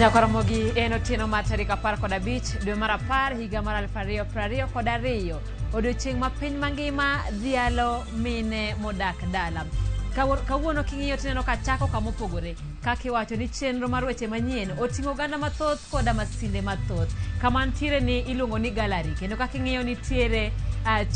Nyakoromogi en otieno mar tarik 15 dwe mar 10 higa mar 2022, odiochieng' ma piny mangima dhialo mine modak dala. Kawuono king'iyo tineno ka chako kama opogore kaka iwacho ni chenro mar weche manyien oting'o oganda mathoth koda masinde mathoth. Kama ntiere ni iluongo ni gallery kendo kaka ing'iyo nitiere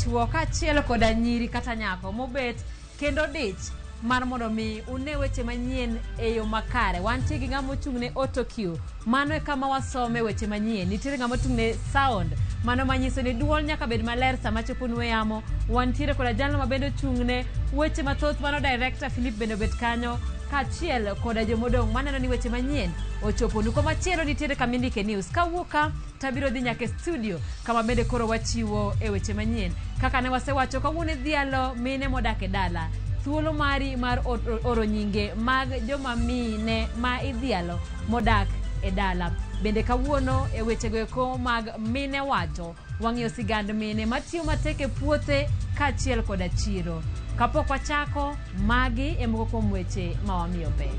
chuo kaachiel koda nyiri kata nyako mobet kendo dich mar mondo mi une weche manyien e yo makare. Wantie gi ng'ama ochung' ne autocue, mano e kama wasome weche manyien. Nitiere ng'ama ochung' ne sound, mano manyiso ni duol nyaka bed maler sama chopo e yamo. Wantiere koda jalno ma bende ochung' ne weche mathoth, mano director Philip bende obet kanyo kaachiel koda jomodong' maneno ni weche manyien ochoponu. Komachielo nitiere kama indike news. Kawuok ka tabiro dhi nyaka e studio kama bende koro wachiwo e weche manyien. Kaka ne wasewacho kawuono idhialo mine modak e dala. Thuolo mari mar oro nyinge mag joma mine ma idhialo modak e dala. Bende kawuono e wechego eko mag mine wacho, wang'iyo sigand mine matiyo matek e puothe kaachiel koda chiro. Kapok wachako, magi e moko kuom weche ma wamiyo pek.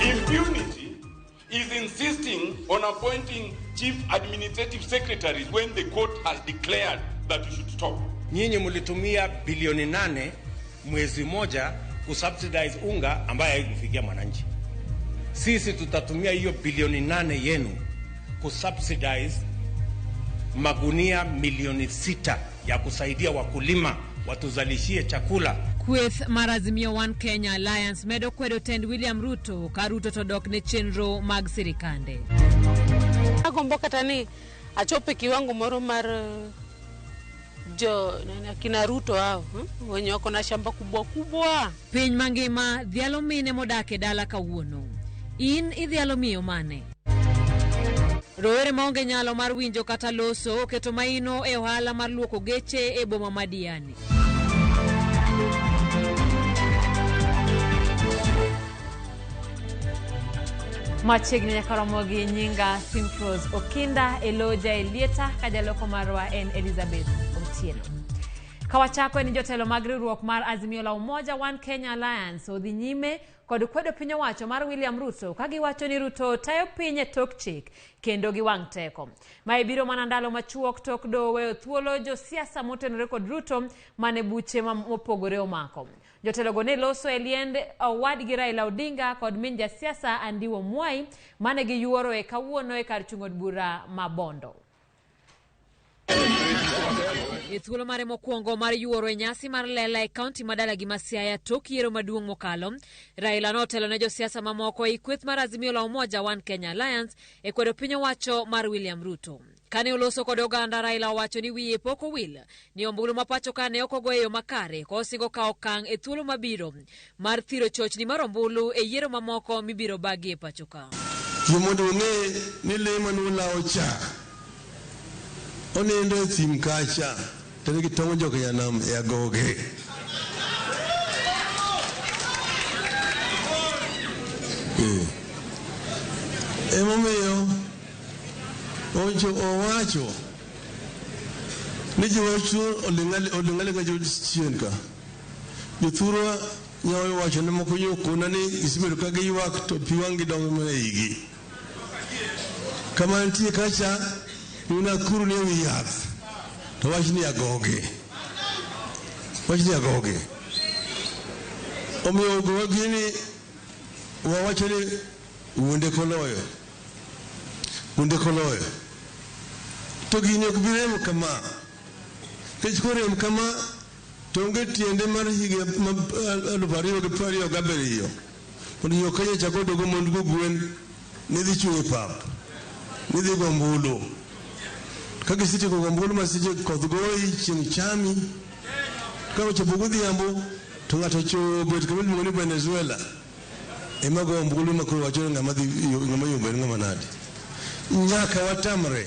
Impunity is insisting on appointing chief administrative secretaries when the court has declared that you should stop. Nyinyi mlitumia bilioni 8 mwezi moja kusubsidize unga ambaye haikufikia mwananchi. Sisi tutatumia hiyo bilioni 8 yenu kusubsidize magunia milioni 6 ya kusaidia wakulima watuzalishie chakula. Kweth mar Azimio One Kenya Alliance medo kwedo tend William Ruto ka Ruto to dok ne chenro mag sirikande. Agombo kata ni achope kiwango moro mar jo kina Ruto hao wenye wako na shamba kubwa kubwa. Piny mangima dhialo mine modak e dala kawuono. In idhialo miyo mane? Rowere maonge nyalo mar winjo kata loso oketo maino e ohala mar luoko geche e boma ma Diani. Machiegni nyaka romo gi nyinga Simfrose Okinda e loja e lieta ka jaloko marwa en Elizabeth Otieno. Kawachako en jotelo mag riwruok mar Azimio la Umoja One Kenya Alliance odhi nyime kod kwedo piny owacho mar William Ruto ka giwacho ni Ruto tayo piny e tok chik kendo gi wang' teko. Mae biro mana ndalo machuok tok doho weyo thuolo josiasa motenore kod Ruto mane buche mopogore omako. Jotelogo ne loso e liend owadgi Raila Odinga kod min jasiasa Andiwo Mwai mane giyuoro e kawuono e kar chung' od bura ma Bondo. E thuolo mare mokwongo mar yuoro e nyasi mar lela e kaunti ma dalagi ma Siaya tok yiero maduong' mokalo, Raila notelo ne josiasa mamoko e kweth mar Azimio la Umoja One Kenya Alliance e kwedo piny owacho mar William Ruto. Kane oloso kod oganda, Raila owacho ni wiye pok owil ni ombulu ma pacho ka ne ok ogo e yo makare kosingo kawo okang' e thuolo mabiro mar thiro chochni mar ombulu e yiero mamoko mibiro bagi e pacho ka. Ji mondo ong'e ni le mane ulawo cha onindo e thim kacha to ne gitong'o joka nyanam e agoge. Emomiyo ocho owacho ni jowacho oling' aling'a jo chien ka. Jothurwa nyawo wacho ne moko jokona ni gisebedo ka giywak to pi wang' gi dongo mana e igi. Kama nitie kacha ni Nakuru ni ewi yath to wach ni agoge. Wach ni agoge. Omiyo ogowa gini wawacho ni wuonde koloyo. Wuonde koloyo. To gini ok bi rem kama. Nikech korem kama to onge tiende mar higa 2027 mondo jo Kenya chak odogo mond go gwen ni dhi chung' e pap ni dhi go ombulu. Ka gisetieko go ombulu ma seche koth goyi chieng' chami ka ochopo godhiambo to ng'ato obet kama iluongo ni Venezuela ema go ombulu ma koro wacho ni ng'ama dhi ng'ama yombo en ng'ama nade. Nyaka watamre.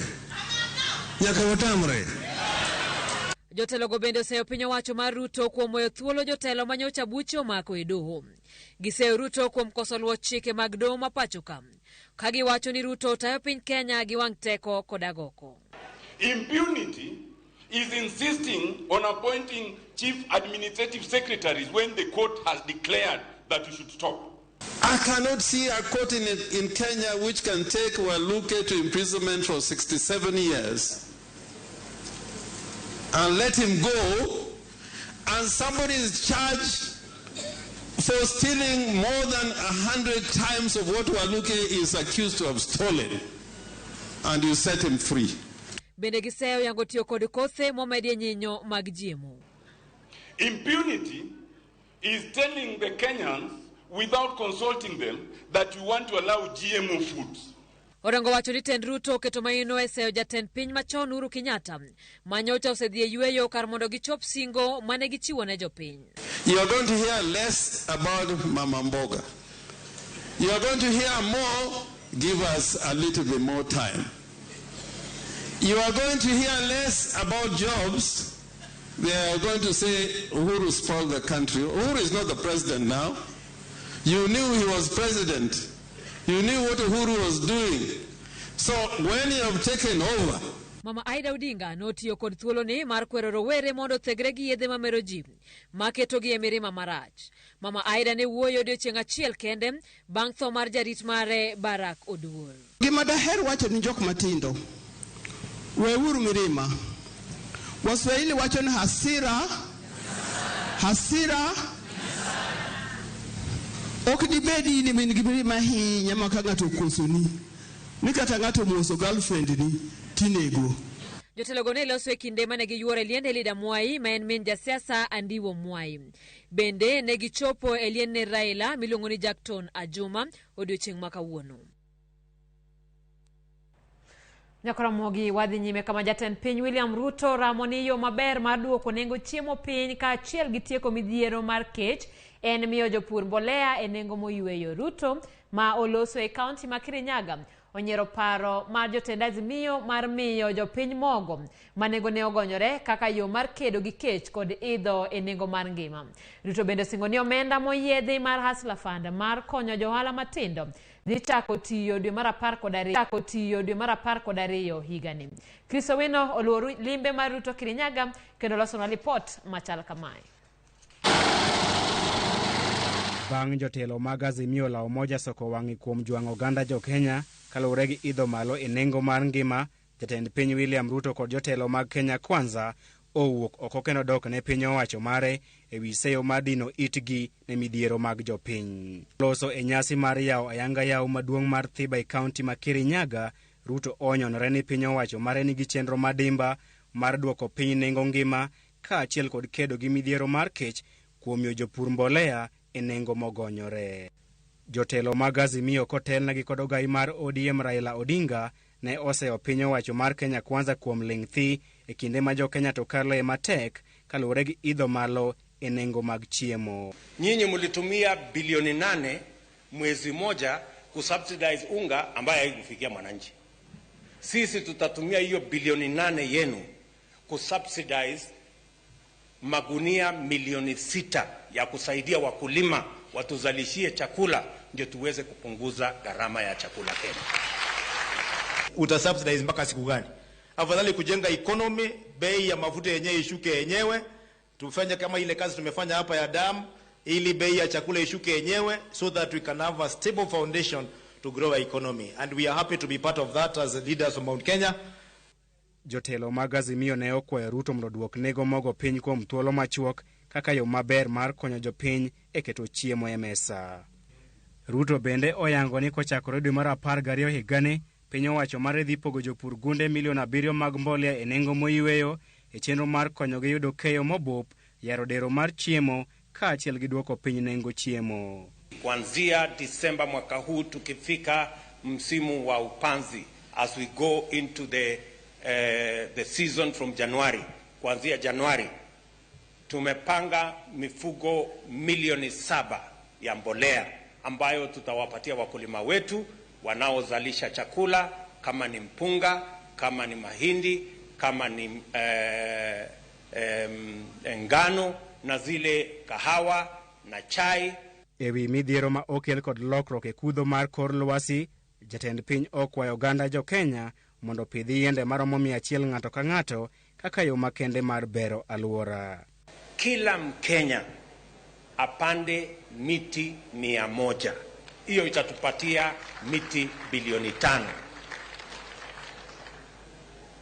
Nyaka watamre. Jotelogo bende oseyo piny owacho mar Ruto kuom weyo thuolo jotelo ma nyocha buche omako e doho. Giseyo Ruto kuom koso luwo chike mag doho ma pacho ka. Ka giwacho ni Ruto tayo piny Kenya gi wang' teko kod agoko. Impunity is insisting on appointing chief administrative secretaries when the court has declared that you should stop. I cannot see a court in Kenya which can take Waluke to imprisonment for 67 years and let him go, and somebody is charged for stealing more than 100 times of what Waluke is accused to have stolen, and you set him free. Bende giseyo yango tiyo kod kothe momedie nyinyo mag GMO. Impunity is telling the Kenyans without consulting them that you want to allow GMO foods. Orengo wacho ni tend Ruto oketo maino e seyo jatend piny machon Uhuru Kenyatta ma nyocha osedhi e yweyo kar mondo gichop singo mane gichiwo ne jopiny. You are going to hear less about Mama Mboga. You are going to hear more, give us a little bit more time. You are going to hear less about jobs. They are going to say Uhuru spoiled the country. Uhuru is not the president now. You knew he was president. You knew what Uhuru was doing. So when you have taken over, Mama Aida Odinga notiyo kod thuoloni mar kwero rowere mondo othegre gi yedhe mamero ji maketogi e mirima marach. Mama Aida ne wuoyo odiochieng' achiel kende bang' tho mar jarit mare Barack Oduor. Gima daher wacho ni jok matindo, weuru mirima. Waswahili wacho ni hasira, hasira ok dibedi ni in gi mirima ahinya ma ka ng'ato okosoni ni kata ng'ato omoso girlfriend ni tinego. Jotelogo ne loso e kinde mane giyuoro e liend Elida Mwai ma en min jasiasa Andiwo Mwai. Bende ne gichopo e liend ne Raila miluongo ni Jackton Ajuma odiochieng' ma kawuono. Nyakoromogi wadhi nyime kama jatend piny William Ruto ramo ni yo maber mar duoko nengo chiemo piny kaachiel gi tieko midhiero mar kech en miyo jopur mbolea e nengo moyweyo. Ruto ma oloso e kaunti ma Kirinyaga onyiero paro mar jotend Azimio mar miyo jopiny mogo ma nengone ogonyore kaka yo mar kedo gi kech kod idho e nengo mar ngima. Ruto bende osingo ni omenda moyiedhi mar Hustler Fund mar konyo johala matindo dhi chako tiyo dwe mar 12 higani. Chris Owino oluwo limbe mar Ruto Kirinyaga kendo losonwa lipot machal kamae. Bang' jotelo mag Azimio la Umoja soko wang'i kuom jwang'o oganda jo Kenya kaluwore gi idho malo e nengo mar ngima, jatend piny William Ruto kod jotelo mag Kenya Kwanza owuok oko kendo dok ne piny owacho mare e wi seyo mar dino itgi ne midhiero mag jopiny. Loso e nyasi mar yawo ayanga yawo maduong' mar Thiba e kaunti ma Kirinyaga, Ruto onyonore ni piny owacho mare nigi chenro madimba mar duoko piny nengo ngima kaachiel kod kedo gi midhiero mar kech kuom miyo jopur mbolea e nengo mogonyore. Jotelo mag Azimio kotelnegi kod ogai mar ODM Raila Odinga ne oseyo piny owacho mar Kenya Kwanza kuom ling' thi e kinde ma jo-Kenya to kaloe matek kaluwore gi idho malo e nengo mag chiemo. Nyinyi mlitumia bilioni 8 mwezi moja kusubsidize unga ambaye haikufikia mwananchi. Sisi tutatumia hiyo bilioni 8 yenu kusubsidize magunia milioni 6 ya kusaidia wakulima watuzalishie chakula ndio tuweze kupunguza gharama ya chakula Kenya. Utasubsidize mpaka siku gani? Afadhali kujenga economy, bei ya mafuta yenyewe ishuke yenyewe, tufanye kama ile kazi tumefanya hapa ya dam, ili bei ya chakula ishuke yenyewe so that we can have a stable foundation to grow our economy, and we are happy to be part of that as leaders of Mount Kenya. Jotelo mag Azimio ne okwayo Ruto mondo oduok nengo mogo piny kuom thuolo machuok kaka yo maber mar konyo jopiny e keto chiemo e mesa. Ruto bende oyango ni kochakore dwe mar 12 higani, piny owacho mare dhi pogo jopur gunde milion 7 mag mbolea e nengo moyweyo e chenro mar konyogi yudo keyo mobup, yaro dero mar chiemo kaachiel gi duoko piny nengo chiemo. Kuanzia Disemba mwaka huu tukifika msimu wa upanzi, as we go into the season from January, kuanzia Januari tumepanga mifugo milioni 7 ya mbolea ambayo tutawapatia wakulima wetu wanaozalisha chakula kama ni mpunga, kama ni mahindi, kama ni ngano na zile kahawa na chai. Ewi midhiero ma okel kod lokruok e kudho mar kor lwasi, jatend piny okwayo oganda jo Kenya mondo opidh yiende maromo 100 ng'ato ka ng'ato kaka yo makende mar bero alwora. Kila Mkenya apande miti 100. Hiyo itatupatia miti bilioni 5.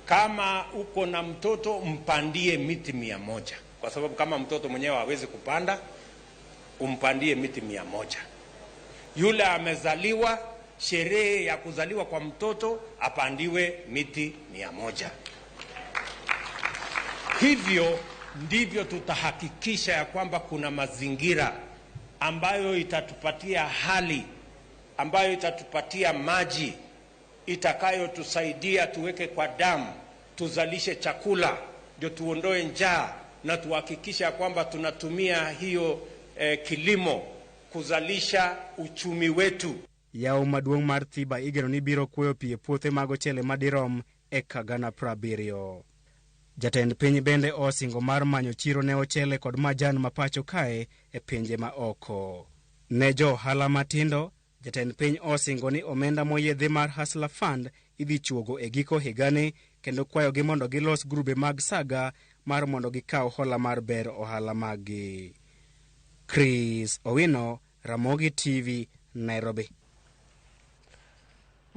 Kama uko na mtoto mpandie miti 100, kwa sababu kama mtoto mwenyewe hawezi kupanda, umpandie miti 100. Yule amezaliwa, sherehe ya kuzaliwa kwa mtoto apandiwe miti 100. Hivyo ndivyo tutahakikisha ya kwamba kuna mazingira ambayo itatupatia hali, ambayo itatupatia maji, itakayotusaidia tuweke kwa damu, tuzalishe chakula, ndio tuondoe njaa na tuhakikisha kwamba tunatumia hiyo kilimo kuzalisha uchumi wetu. Yawo maduong' mar Thiba igeno ni biro kwoyo pi e puothe mag ochele madirom eka 70,000. Jatend piny bende osingo mar manyo chiro ne ochele kod majan ma pacho kae e pinje ma oko. Ne jo ohala matindo, jatend piny osingo ni omenda moyiedhi mar Hustler Fund idhi chuogo e giko higani kendo kwayogi mondo gilos grube mag saga mar mondo gikaw hola mar ber ohala maggi. Chris Owino, Ramogi TV, Nairobi.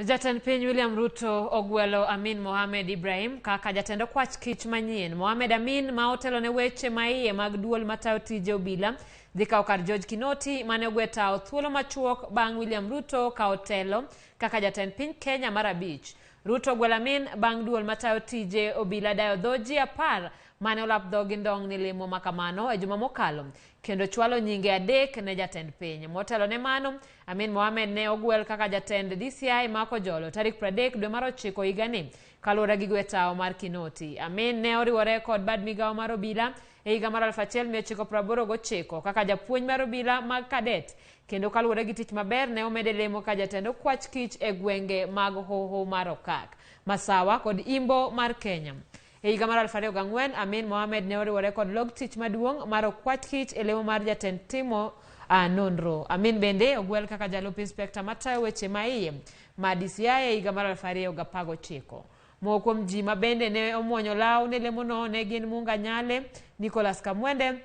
Jatend piny William Ruto ogwelo Amin Mohamed Ibrahim kaka jatend okwach kich manyien. Mohamed Amin ma otelo ne weche maiye mag duol matayo tije obila dhi kawo kar George Kinoti mane ogwe tawo thuolo machuok bang' William Ruto kawo telo kaka jatend piny Kenya mar 5. Ruto ogwelo Amin bang' duol matayo tije obila dayo dho ji 10 mane olap dhogi ndong' ni lemo makamano e juma mokalo kendo chwalo nyinge 3 ne jatend piny. Motelo ne mano, Amin Mohamed ne ogwel kaka jatend DCI ma Kojolo tarik 30 dwe mar 9 higani kaluwore gi gwe tawo mar Kinoti. Amin ne oriwore kod bad migawo mar obila e higa mar 1989 kaka japuonj mar obila mag kadet kendo kaluwore gi tich maber ne omede lemo ka jatend okwach kich e gwenge mag Hoho mar Okak, Masawa kod Imbo mar Kenya. E higa mar 2004, Amin Mohamed ne oriwore kod log tich maduong' mar okwach kich e lemo mar jatend timo nonro. Amin bende ogwel kaka jalup inspekta matayo weche maiye ma DCI e higa mar 2019. Moko kuom ji ma bende ne omuonyo law ne lemono ne gin Munga Nyale, Nicholas Kamwende,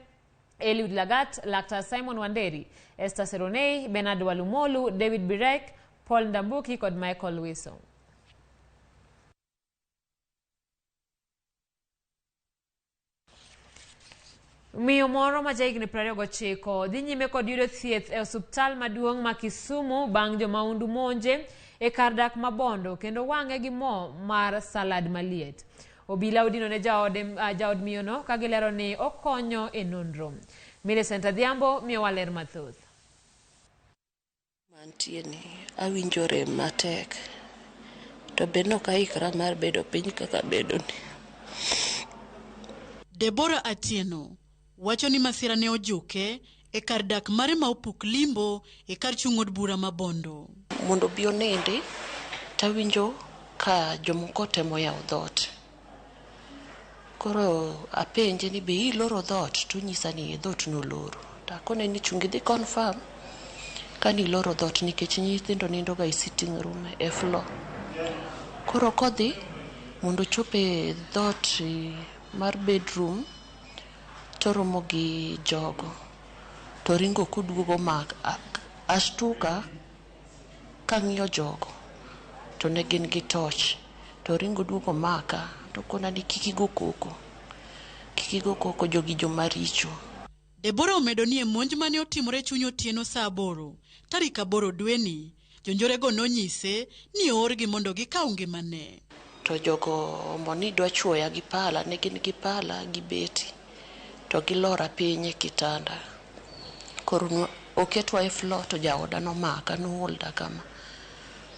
Eliud Lagat, Laktar Simon Wanderi, Esther Seronei, Bernard Walumolu, David Birek, Paul Ndambuki kod Michael Wiso. Miyo moro ma jahigni 29 dhi nyime kod yudo thieth e osuptal maduong' ma Kisumu bang' jomaundu monje e kar dak ma Bondo kendo wang'e gi mo mar salad maliet. Obila odino ne jaod miyono ka gilero ni okonyo e nonro. Millicent Adhiambo miyowa ler mathoth. Mantie ni awinjo rem matek to be nok aikra mar bedo piny kaka bedoni. Deborah Atieno wacho ni masira ne ojuke e kar dak mare ma opuk limbo e kar chung' od bura ma Bondo. Mondo obi onindi tawinjo ka jomoko temo yawo dhoot. Koro apenje ni be iloro dhoot to onyisa ni dhoot noloro. To akone ni chung' idhi confirm ka niloro dhoot nikech nyithindo nindo ga e sitting room e floor. Koro kodhi mondo ochop e dhoot mar bedroom to romo gi jogo to ringo koduogo mak ashtuka kang'iyo jogo to ne gin gi torch to ringo duogo maka to kona ni kik igo koko jogi joma richo. Deborah omedo ni e monj mane otimore chuny otieno saa 8 tarik 8 dweni jonjorego nonyise ni oorgi mondo gikaw ngimane. To jogo omoni dwa chuoya gi pala, ne gin gi pala gi beti to gilora piny e kitanda. Koro oketwa e floor to jaoda nomaka noholda kama.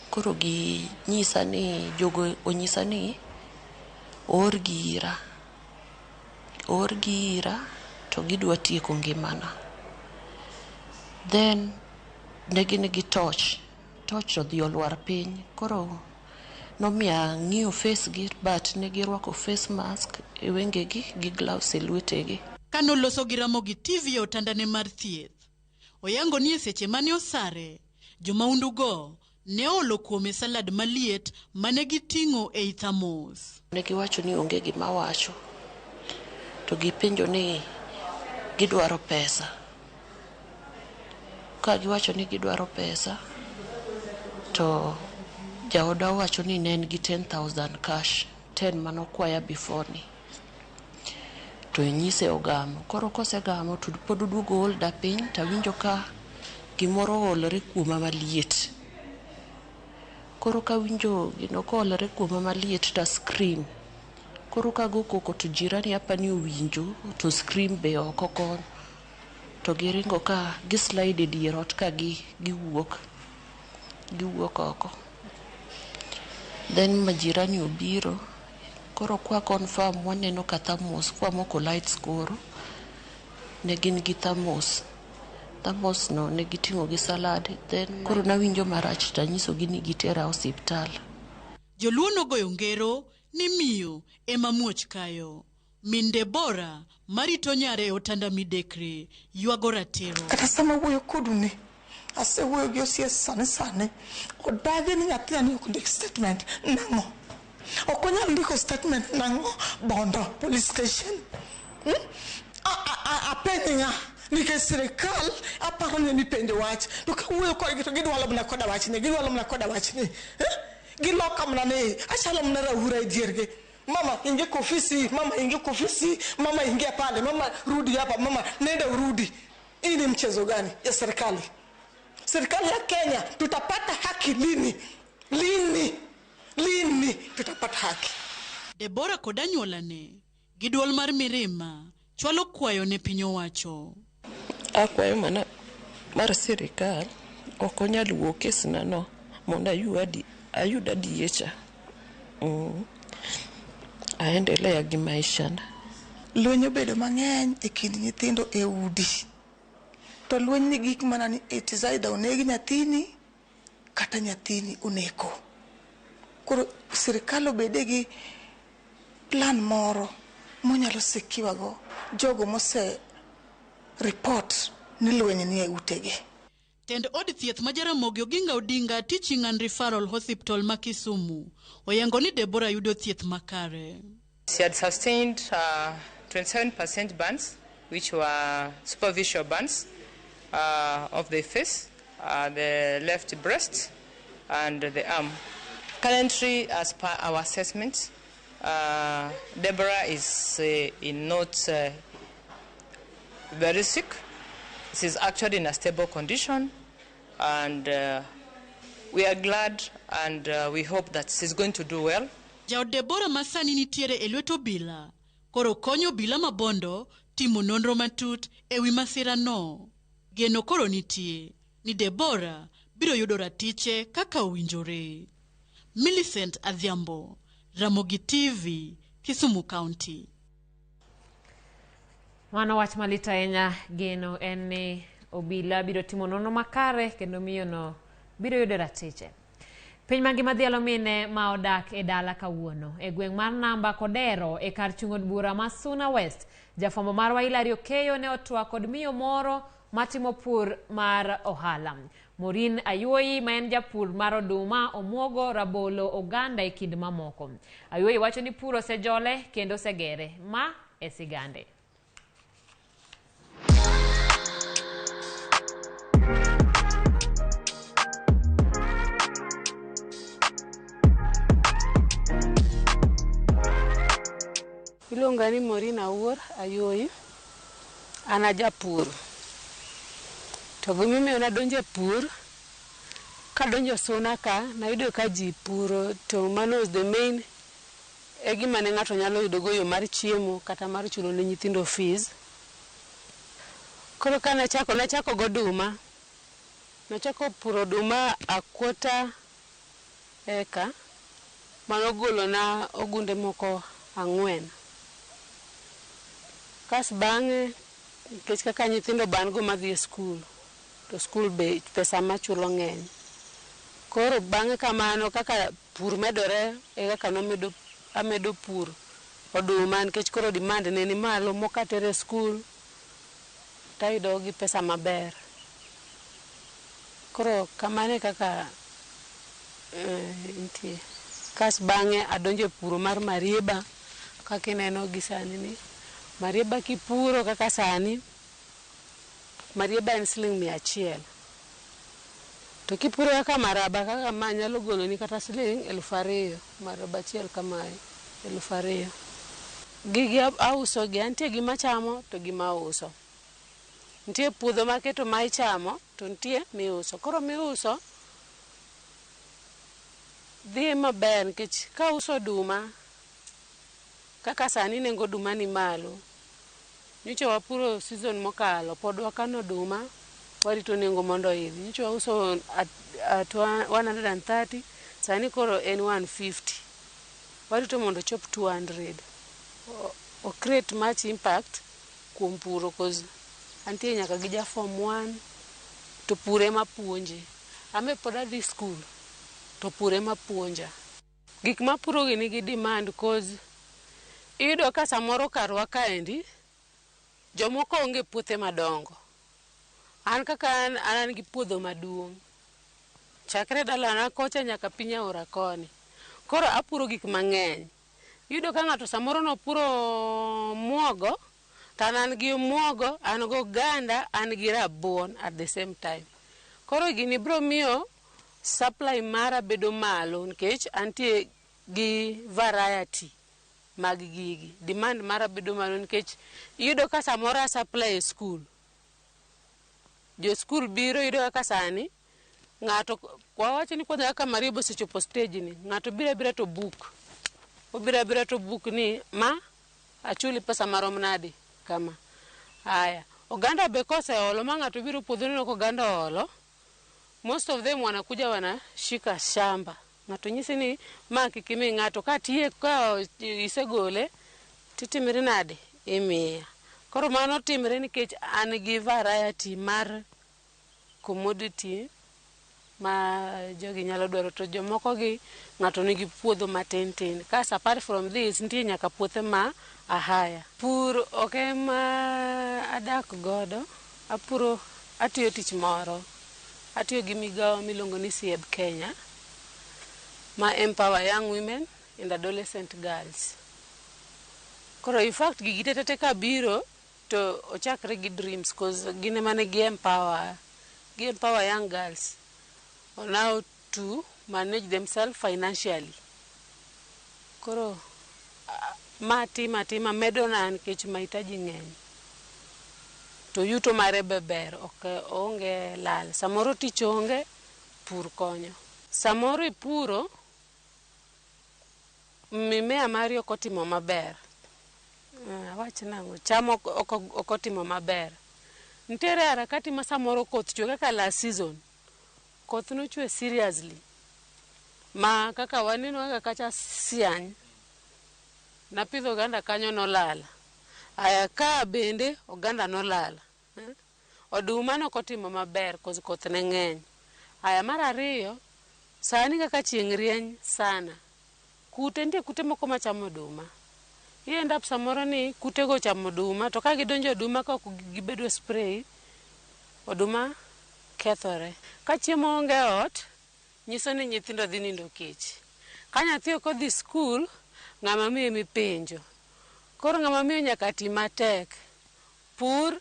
Koro ginyisa ni jogo onyisa ni oorgi ira to gidwa tieko ngimana. Then ne gin gi torch odhi olwar piny. Koro nomiyo ang'iyo face gi but ne girwako face mask e wengegi gi gloves e lwetegi. Kanoloso gi Ramogi TV e otandane mar thieth, oyango ni e seche mane osare, jomaundugo ne oolo kuome salad maliet mane giting'o ei thamos. Ne giwacho ni onge gima wacho, to gipenjo ni gidwaro pesa. ka giwacho ni gidwaro pesa to jaoda owacho ni ne en gi 10,000 cash 10 manokwaya before ni to inyise ogamo. Koro kosegamo to pod oduogo holda piny tawinjo ka gimoro oolore kuoma maliet. Koro kawinjo gino koolore kuoma maliet to a scream. Koro kago koko to jirani apani owinjo to scream be oko kono. To giringo ka gi slide e dier ot ka giwuok. Giwuok oko. Then majirani obiro. Koro kwa confirm waneno ka thermos kwamoko lights koro ne gin gi thermos. Thermos no ne giting'o gi salad. Then koro nawinjo marach tanyisogi ni gitera osiptal. Joluo nogoyo ngero ni miyo ema muoch kayo. Min Debora marito nyare e otanda midekre ywago ratiro. Kata sama wuoyo kodu ni, asewuoyo gi OCS sani sani, odagi ni nyathina ni ok ndik statement nang'o? Ok onyal ndiko statement nang'o? Bondo police station. Hmm? Apenj ng'a? Nikech sirikal aparo ni mipenjo wach to kawuoyo kodgi to gidwalo mana koda wachni, gidwalo mana koda wachni. Eh? Giloka mana ni achalo mana raura e diergi. Mama ingia kwa ofisi, mama ingia kwa ofisi, mama ingia pale, mama rudi hapa, mama nenda urudi. Hii ni mchezo gani ya serikali? Serikali ya Kenya, tutapata haki lini? Lini? Lini tutapata haki? Debora kod anyuolane gi duol mar mirima chwalo kwayo ne piny owacho. Akwayo mana mar sirikal ok onyal wuo kesna no mondo ayud adiecha. Aendelea gi maisha na. Lweny obedo mang'eny e kind nyithindo e udi. To lweny ni gik mana ni it is either oneg nyathini kata nyathini oneko. Koro sirikal obede gi plan moro monyalo secure go jogo mose report ni lweny ni e utegi. Tend od thieth ma Jaramogi Oginga Odinga Teaching and Referral Hospital ma Kisumu oyango ni Debora yudo thieth makare. She had sustained 27% burns, which were superficial burns of the face, the left breast, and the arm. Currently, as per our assessment, Deborah is in not very sick. She's actually in a stable condition, and we are glad and we hope that she's going to do well. Jaod Debora ma sani nitiere e lwet obila koro konyo obila ma Bondo timo nonro matut ewi masira no. Geno koro nitie ni Debora biro yudo ratiche kaka owinjore. Millicent Adhiambo, Ramogi TV, Kisumu County. Mano wach malit ahinya. Geno en ni obila biro timo nonro makare kendo miyono biro yudo ratiche. Piny mangima dhialo mine ma odak e dala kawuono e gweng' mar Namba Kodero e kar chung' od bura ma Suna West. Jafwambo marwa Hilary Okeyo ne otwak kod miyo moro matimo pur mar ohala. Maureen Ayuoyi ma en japur mar oduma, omuogo, rabolo, oganda e kind mamoko. Ayuoyi wacho ni pur osejole kendo osegere. Ma e sigande. Iluonga ni Maureen Awuor Ayoyi. An ajapur. To gimomiyo nadonjo e pur, kadonjo Suna ka, nayudo ka ji puro to mano is the main e gima ne ng'ato nyalo yudo go yo mar chiemo kata mar chulo ne nyithindo fees. Koro ka nachako, nachako goduma. Nachako puro oduma a quarter acre, manogolona ogunde moko 4. Kas bang'e, nikech kaka nyithindo be an go madhi e skul, to skul be pesa machulo ng'eny. Koro bang'e kamano kaka pur medore e kaka namedo amedo pur oduma nikech koro demand ne ni malo moko atero e skul tayudo gi pesa maber. Koro kamano e kaka nitie. Kas bang'e adonjo e puro mar marieba kaka ineno gi sani ni. Marieba kipuro kaka sani, marieba en siling 100. To kipuro kaka maraba kaka ma nyalo goloni kata siling 2,000, maraba achiel kamae 2,000. Gigi auso gi, antie gi machamo to gi mauso. Nitie puodho maketo ma ichamo to nitie miuso. Koro miuso dhi maber nikech kauso oduma kaka sani nengo oduma ni malo. Nyocha wapuro season mokalo, pod wakano oduma, warito nengo mondo oidhi. Nyocha wauso at 130, sani koro en 150. Warito mondo ochop 200. O create much impact kuom puro cause antie nyaka gi ja form 1 to pur ema puonje. An be pod adhi school to pur ema puonja. Gik mapuro gi nigi demand cause iyudo ka samoro karwa kaendi jomoko onge puothe madongo. An kaka an, an gi puodho maduong'. Chakre dalana kocha nyaka piny aora koni. Koro apuro gik mang'eny. Iyudo ka ng'ato samoro nopuro muogo, to an an gi muogo, an gi oganda, an gi rabuon at the same time. Koro gini biro miyo supply mara bedo malo nikech antie gi variety mag gigi. Demand mara bedo malo nikech iyudo ka samoro a supply e school. Jo school biro, iyudo kaka sani ng'ato wawacho ni kwanza kaka Marieba osechopo stage ni, ng'ato biro abira to book. Obiro abira to book ni ma achuli pesa marom nade kama. Haya, oganda be koseolo ma ng'ato biro puodho neno ka oganda oolo, most of them wanakuja wanashika shamba. Ng'ato nyisi ni ma kik imi ng'ato katiek ka isegole titimri nade imiya. Koro mano timre nikech an gi variety mar commodity ma jogi nyalo dwaro to jomoko gi ng'ato nigi puodho matin tin. Kas apart from this nitie nyaka puothe ma ahaya. Pur ok ema adak godo, apuro atiyo tich moro. Atiyo gi migawo miluongo ni SIEB Kenya ma empower young women and adolescent girls. Koro in fact gigi te te kabiro to ochakre gi dreams cause gin ema ne gi empower, gi empower young girls on how to manage themselves financially. Koro ma timo atima medona nikech mahitaji ng'eny. To yuto mare be ber, ok oonge lal. Samoro tich onge, pur konyo. Samoro ipuro, mimea mari ok otimo maber. Awach nang'o, cham ok otimo maber. Nitiere harakati ma samoro koth chwe kaka last season. Koth nochwe seriously. Ma kaka waneno kaka kacha Siany, napidho oganda kanyo nolal. Aya ka bende oganda nolal. Oduma nokotimo maber cause koth ne ng'eny. Aya mar ariyo, sani kaka chieng' rieny sana, kute nitie kute moko machamo oduma. I end up samoro ni kutego ochamo oduma to ka gidonjo e oduma ka ok gibedo spray, oduma kethore. Ka chiemo onge e ot, nyiso ni nyithindo dhi nindo kech. Ka nyathi ok odhi skul, ng'ama miyo emipenjo. Koro ng'ama miyo nyaka ti matek. Pur,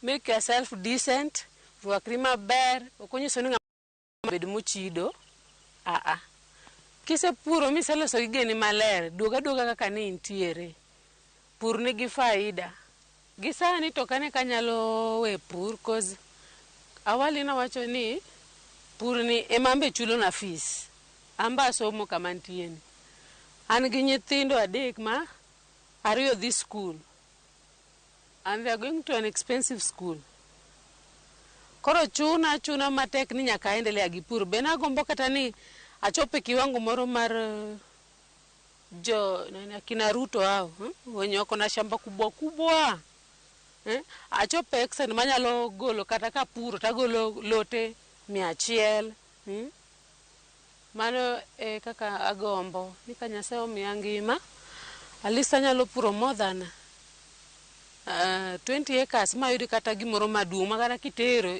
make yourself decent, rwakri maber, ok onyiso ni ng'ama bed mochido, aa. Kisepuro miseloso gigeni maler, duog aduoga kaka ne intiere. Pur nigi faida. Gi sani to ok ane ka anyalo we pur cause awali nawacho ni pur ni ema an be chulona fees. An be asomo kama antie ni. An gi nyithindo adek ma ariyo dhi school. And they are going to an expensive school. Koro chuna chuna matek ni nyaka aendelea gi pur. Be nagombo kata ni achop e kiwango moro mar jo nani akina Ruto hao, wenye wako na shamba kubwa kubwa. Achop e extent manyalo golo kata kapuro tagolo lote 100. Mano e kaka agombo ni ka Nyasaye omiya ngima, at least anyalo puro more than 20 acres mayud kata gimoro maduong' ma kata kitero.